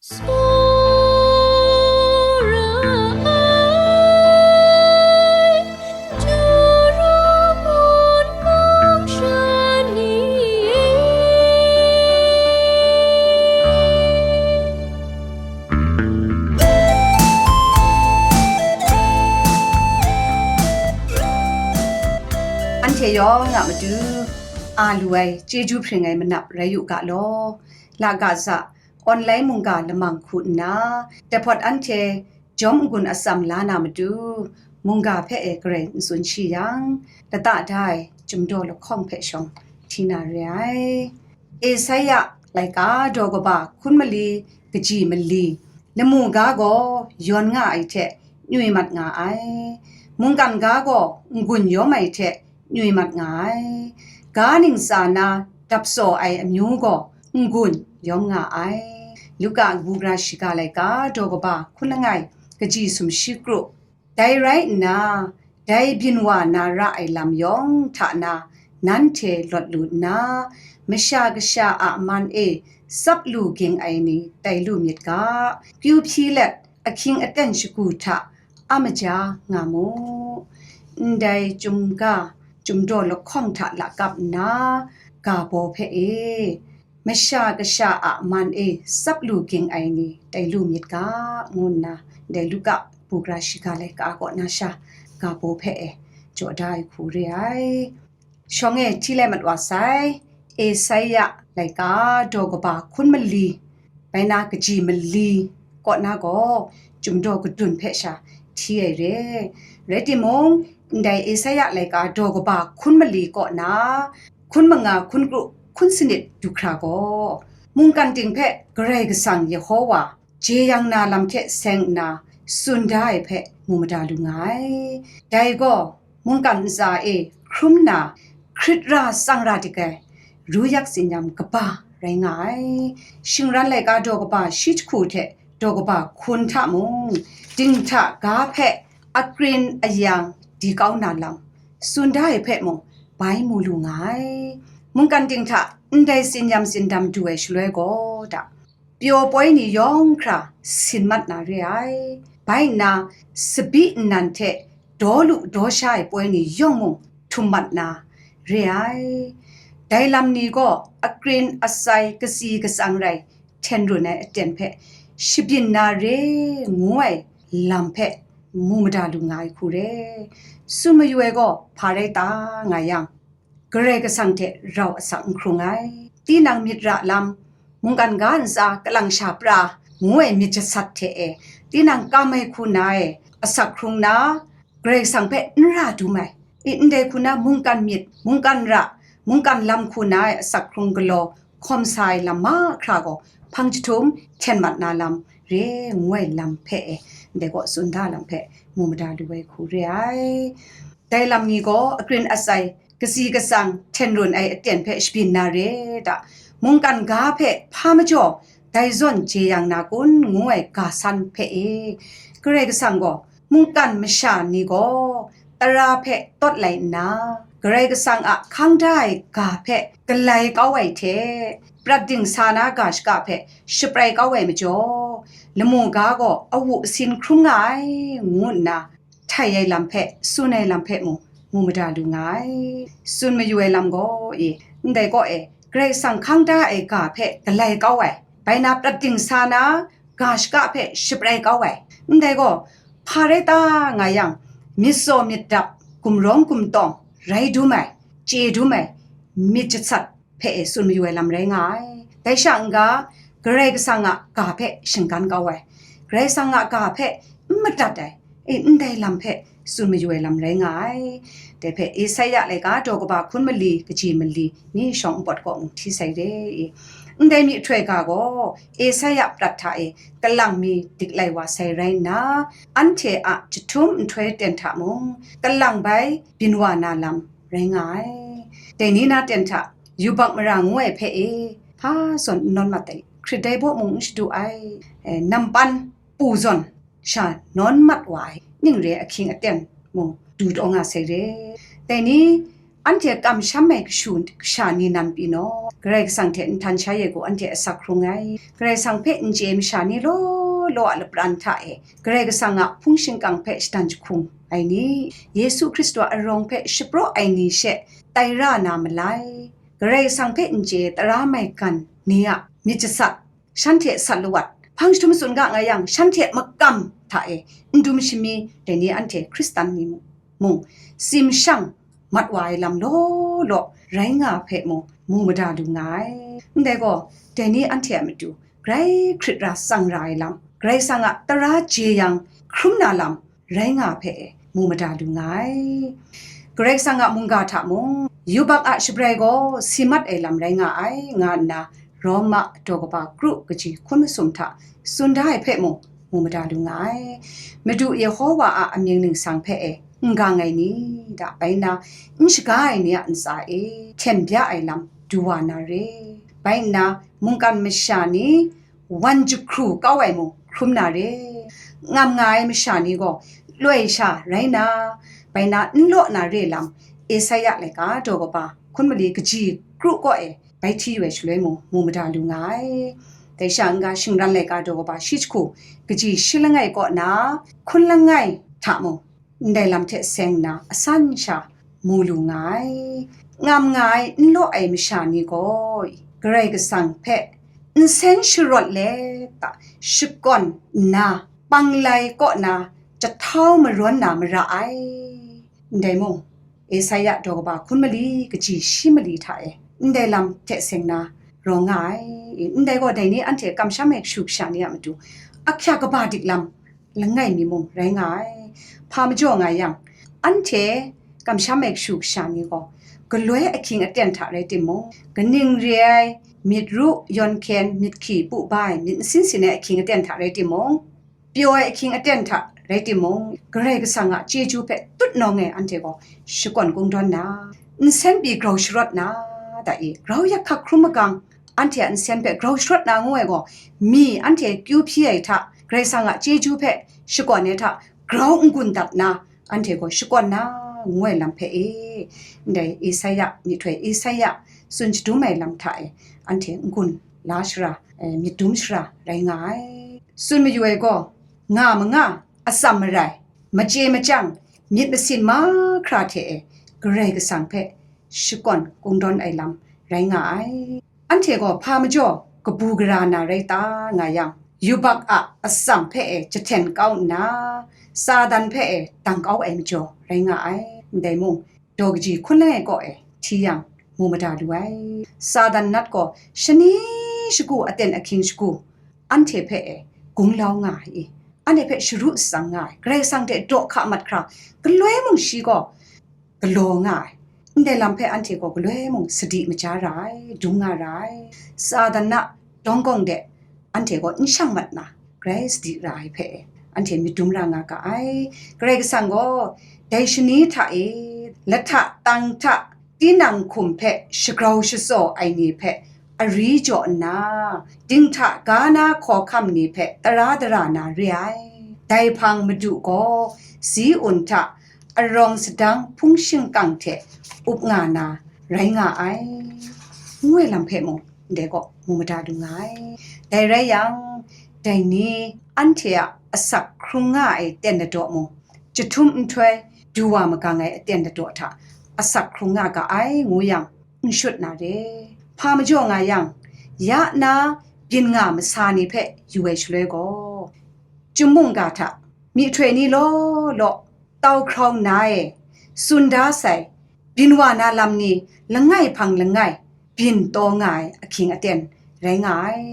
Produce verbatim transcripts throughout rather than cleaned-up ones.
Tsawra ai, Jawrawn mung sha ni e. Anhte yawng a matu, a lu ai, chyeju hpring ai manap rai yu ga law. Laga za, online mungga lamang hku nna, dai hpawt anhte jawm n-gun atsam la na matu, mungga hpe e garai n tsun shi yang, lata da ai Chyum Daw lahkawng hpe shawng hti na re ai. Esaia laika daw kaba hkun mali kaji mali, lamu ga gaw yawn nga ai hte nywi mat nga ai, mungkan ga gaw n-gun yawm ai hte nywi mat nga ai, ga ntsa na dap tsaw ai amyu gaw n-gun yawm nga ai. Luka kabu gara shiga laika daw kaba hkun langai kaji sumshi kru. Dai rai nna, dai byin wa na ra ai lam yawng hta na nanhte lawt lu nna, Masha Kasha a man e tsap lu ging ai ni tai lu myit ga, kyu hpyi let ahkying aten shagu hta a maja nga mu. Ndai Chyum Ga, Chyum Daw lahkawng hta lakap nna, ga baw hpe e, Masha Kasha a man e tsap lu ging ai ni tai lu myit ga, ngu nna ndai Luka kabu gara shiga laika kaw na sha ga baw hpe e jaw da ai hku re ai. Shawng e hti lai mat wa sai, Esaia laika daw kaba hkun mali, bai na kaji mali kaw na gaw, Chyum Daw kadun hpe sha hti ai re. Rai timung, ndai Esaia laika daw kaba hkun mali kaw na, hkun manga, hkun kru, hkun sanit du hkra gaw, mungkan ting hpe Karai Kasang Yehowa jeyang na lam hte seng nna tsun da ai hpe mu mada lu nga ai. Dai gaw mungkan ntsa e hkrum na hkrit ra tsang ra dik ai, ru yak tsin-yam kaba rai nga ai. Shingran laika daw kaba shi jahku hte daw kaba hkun hta mung, dinghta ga hpe akrin ayang di kau na lam tsun da ai hpe mung bai mu lu nga ai. Mungkan dinghta ndai tsin-yam tsindam du ai shaloi gaw, da, pyaw poi ni yawng hkra sin mat na re ai. Bai nna, tsabyi nnan hte daw lu daw sha ai poi ni yawng mung htum mat na re ai. Dai lam ni gaw akrin asai katsi katsang rai hten run ai aten hpe shabyin na re ngu ai lam hpe mu mada lu nga ai hku re. Tsun mayu ai gaw hpa rai ta nga yang, Karai Kasang hte rau asak n hkrung ai. Tinang myit ra lam, mungkan ga ntsa kalang sha pra ngu ai myit jasat hte e, tinang kam ai hku na e asak hkrung na, Karai Kasang hpe n ra dum ai. I, ndai hku na mungkan myit, mungkan ra, mungkan lam hku na e asak hkrung galaw hkawm sa ai lam mahkra gaw, hpang jahtum hten mat na lam re ngu ai lam hpe e, ndai kaw tsun da lam hpe mu mada lu ai hku re ai. Dai lam ni gaw akrin asai, katsi katsang, hten run ai aten hpe shabyin na re ta? Mungkan ga hpe hpa majaw dai zawn jeyang na kun ngu ai ga san hpe e, Karai Kasang gaw mungkan masha ni gaw tara hpe tawt lai nna, Karai Kasang a hkang da ai ga hpe galai kau ai hte, prat dingsa na ga shaka hpe shaprai kau ai majaw, lamu ga gaw awu asin hkrum nga ai, ngu nna htai ai lam hpe, tsun ai lam hpe mung, mu mada lu nga ai. Tsun mayu ai lam gaw e, ndai kaw e, Karai Kasang hkang da ai ga hpe galai kau ai, bai na prat dingsa na ga shaka hpe shaprai kau ai. Ndai gaw, hpa rai ta nga yang, myit tsaw myit dap, gumrawng gumtawng, rai dum ai, chye dum ai, myit jasat hpe e tsun mayu ai lam rai nga ai. Dai sha n-ga, Karai Kasang a ga hpe shinggan kau ai, Karai Kasang a ga hpe n madat ai, e, ndai lam hpe tsun mayu ai lam rai nga ai. Dai hpe Esaia laika daw kaba hkun mali, kaji mali, ni shawng npawt kaw mung hti sai re i. Ndai myihtoi ga gaw Esaia prat hta e kalang mi dik lai wa sai rai nna, anhte a jahtum nhtoi ten hta mung, kalang bai byin wa na lam rai nga ai. Dai ni na ten hta, yubak mara ngu ai hpe e, hpa zawn n nawn mat ai, hkrit dai baw mung n shadu ai, e, nampan pu zawn sha nawn mat wa ai, ning re ahkying aten mung du taw nga sai re. Dai ni, Anhte kamsham ai kashu kasha ni nan pyi naw, Karai Kasang hte nhtan shai ai gaw anhte asak hkrung ai. Karai Kasang hpe n chye ai masha ni law law a lapran hta e, Karai Kasang a hpung shingkang hpe shadan jahkung ai ni, Yesu Hkristu a arawng hpe shapraw ai ni she tai ra na malai, Karai Kasang hpe n chye tara maigan ni a myit jasat, shanhte sat lawat, hpang jahtum tsun ga nga yang, shanhte makam hta e n dum shami, dai ni anhte Hkristan ni mung, tsimshang mat wa ai lam law law rai nga hpe mung mu mada lu nga ai. Ndai gaw, dai ni anhte a matu grai hkrit ra tsang ra ai lam, Karai Kasang a tara jeyang hkrum na lam rai nga hpe mu mada lu nga ai. Karai Kasang a mungga hta mung, yubak a shabrai gaw si mat ai lam rai nga ai, nga nna Roma daw kaba kru kaji hkun masum hta tsun da ai hpe mung mu mada lu nga ai. Madu Yehowa a amying ningsang hpe e n gang ai ni, da bai nna, n shaga ai ni a ntsa e hten bya ai lam du wa na re. Bai nna, mungkan masha ni wan jahkru kau ai mung hkrum na re. Ngam nga ai masha ni gaw loi sha rai na, bai na n law na re lam, Esaia laika daw kaba hkun mali kaji kru kaw e bai hti yu ai shaloi mung mu mada lu nga ai. Dai sha n-ga shingran laika daw kaba shi jahku kaji shi langai kaw na hkun langai hta mung, ndai lam hte seng nna asan sha mu lu nga ai. Ngam nga ai n law ai masha ni gaw, Karai Kasang hpe nsen sharawt let a shakawn nna, panglai kaw na jahtau marawn na mara ai. Ndai mung, Esaia daw kaba hkun mali kaji shi mali hta e, ndai lam hte seng na rawng nga ai. Ndai gaw, dai ni anhte kamsham ai kashu kasha ni a matu ahkya kaba dik lam langai mi mung rai nga ai. Hpa majaw nga yang, anhte kamsham ai kashu kasha ni gaw, galoi ahkying aten hta rai timung, kaning re ai myit ru, yawn hkyen, myit hki, pu bai, myit masin sin ai ahkying aten hta rai timung, pyaw ai ahkying aten hta rai timung, Karai Kasang a chyeju hpe tut nawng e anhte gaw shakawn kungdawn na, nsen pyi grau sharawt na, da i, grau yak hkak hkrum magang, anhte a nsen hpe grau sharawt na ngu ai gaw, mi anhte kyu hpyi ai hta, Karai Kasang a chyeju hpe shakawn ai hta grau n-gun dat na, anhte gaw shakawn na ngu ai lam hpe e, ndai Esaia, myihtoi Esaia tsun shadum ai lam hta e, anhte n-gun la shara, e, myit dum shara rai nga ai. Tsun mayu ai gaw, nga manga, atsam marai, machye machyang, myit masin mahkra hte e, Karai Kasang hpe shakawn kungdawn ai lam rai nga ai. Anhte gaw hpa majaw kabu gara na rai ta nga yang, yubak a atsam hpe e jahten kau nna, Satan hpe e dang kau ai majaw rai nga ai. Ndai mung, daw kaji hkun langai kaw e hti yang, mu mada lu ai. Satan nat gaw shani shagu aten ahkying shagu anhte hpe e gunglau nga ai i, anhte hpe sharu shatsang nga ai, Karai Kasang hte daw hka mat hkra, galoi mung shi gaw galaw nga ai. Ndai lam hpe anhte gaw galoi mung sadi maja ra ai, dum nga ra ai. Satan a dawng gawng de anhte gaw n shang mat na, grai sadi ra ai hpe, anhte myit dum ra nga ga ai. Karai Kasang gaw dai shani hta e, lahta tang hta tinang hkum hpe shagrau shatsaw ai ni hpe ari jaw nna, dinghta ga na hkawhkam ni hpe tara dara na re ai. Dai hpang Madu gaw Ziun hta arawng sadang hpung shingkang hte up nga na rai nga ai, ngu ai lam hpe mung ndai gaw mu mada lu nga ai. Dai rai yang, dai ni anhte a asak hkrung nga ai aten ladaw mung, jahtum nhtoi du wa magang ai aten ladaw hta asak hkrung nga ga ai, ngu yang, n shut na re. Hpa majaw nga yang, ya na byin nga masa ni hpe yu ai shaloi gaw, chyum mungga hta myihtoi ni law law tau hkrau nna e, tsun da sai, byin wa na lam ni langai hpang langai byin taw nga ai ahkying aten rai nga ai.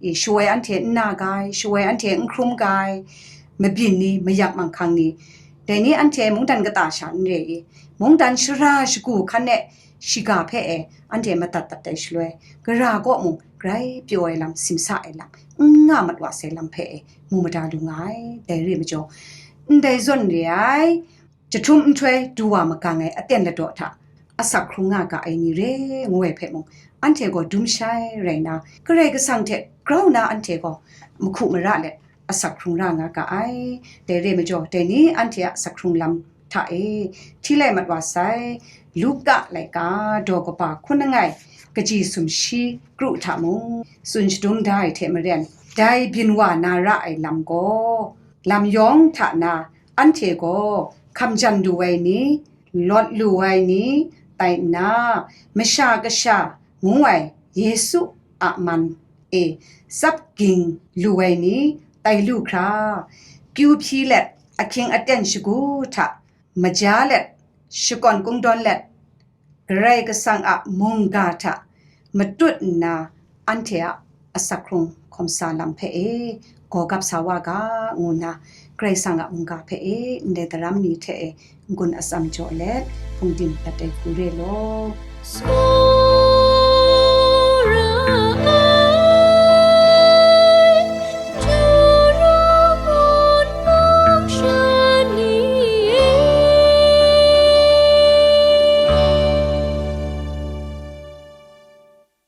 I, shawoi anhte n na ga ai, shawoi anhte n hkrum ga ai, mabyin ni, mayak manghkang ni, dai ni anhte mungdan kata sha n re i, mungdan shara shagu hkan e shiga hpe e anhte madat dat ai shaloi, gara kaw mung grai pyaw ai lam, simsa ai lam, n nga mat wa sai lam hpe e mu mada lu nga ai. Dai re ai majaw, ndai zawn re ai, jahtum nhtoi du wa magang ai aten ladaw hta asak hkrung nga ga ai ni re ngu ai hpe mung, anhte gaw dum shai rai na, Karai Kasang hte grau na anhte gaw mahku mara let asak hkrung ra nga ga ai. Dai re ai majaw, dai ni anhte a asak hkrung lam hta e hti lai mat wa sai, Luka laika daw kaba hkun langai kaji sumshi kru hta mung tsun shadum da ai hte maren, dai byin wa na ra ai lam gaw, lam yawng hta na anhte gaw hkamjan lu ai ni, lawt lu ai ni, tai nna, Masha Kasha ngu ai Yesu a man e tsap ging lu ai ni, tai lu hkra, kyu hpyi let, ahkying aten shagu hta maja let, shakawn kungdawn let, Karai Kasang a mungga hta matut nna, anhte a asak hkrung hkawm sa lam hpe e gaw gap sa wa ga, ngu nna Karai Kasang a mungga hpe e ndai daram ni hte e n-gun atsam jaw let, hpungdim dat ai hku re law.